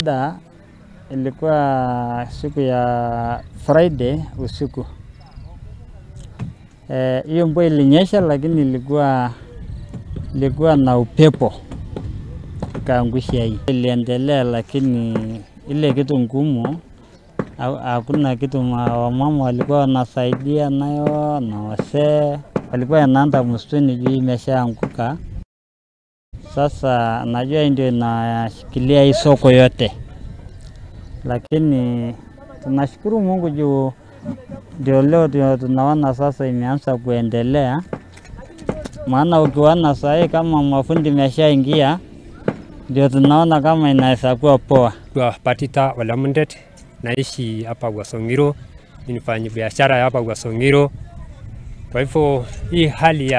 Da ilikuwa siku ya Friday usiku. Hiyo mvua ilinyesha, lakini ilikuwa na upepo ikaangusha hii. Iliendelea, lakini ile kitu ngumu hakuna kitu. Wamama walikuwa wanasaidia nayo na wasee walikuwa wanaenda msituni juu imeshaanguka. Sasa najua ndio inashikilia hii soko yote, lakini tunashukuru Mungu juu ndio leo tunaona sasa imeanza kuendelea. Maana ukiona sasa kama mafundi imeshaingia, ndio tunaona kama inaweza kuwa poa. Kwa Patita Walamundet, naishi hapa Wasongiro, nifanya biashara hapa Wasongiro. Kwa hivyo hii hali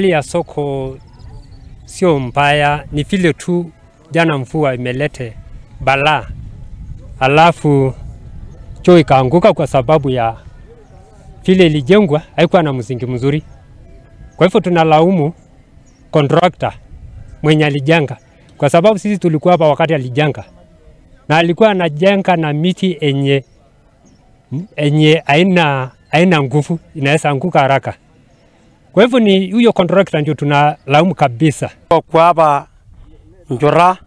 ya soko sio mbaya, ni vile tu jana mvua imelete balaa, alafu choo ikaanguka kwa sababu ya vile ilijengwa haikuwa na msingi mzuri. Kwa hivyo tunalaumu contractor mwenye alijenga, kwa sababu sisi tulikuwa hapa wakati alijenga, na alikuwa anajenga na miti enye haina nguvu, inaweza anguka haraka. Kwa hivyo ni huyo contractor ndio tunalaumu kabisa. Kwa hapa Njora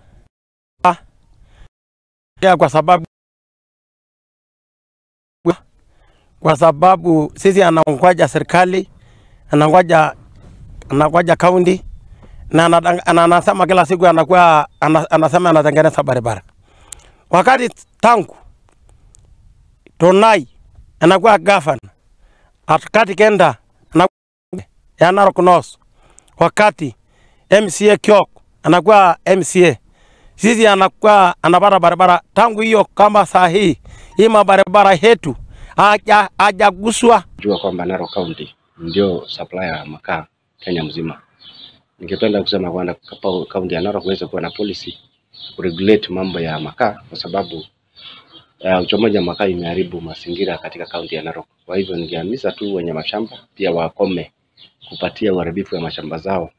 kwa sababu sisi anangoja serikali, anangoja county, na anasema kila siku anakuwa anasema anatengeneza barabara. Wakati tangu Tonai anakuwa governor, atakati kenda ya Narok North, wakati MCA Kiok anakuwa MCA, sisi anakuwa anapata barabara tangu hiyo. Kama saa hii mabarabara yetu hajaguswa. Jua kwamba Narok County ndio supplier ya makaa Kenya mzima. Ningependa kusema kwamba county ya Narok iweze kuwa na policy kuregulate mambo ya makaa, kwa sababu uchomaji wa makaa imeharibu mazingira katika county ya Narok. Kwa hivyo ningehimiza tu wenye mashamba pia wakome kupatia uharibifu ya mashamba zao.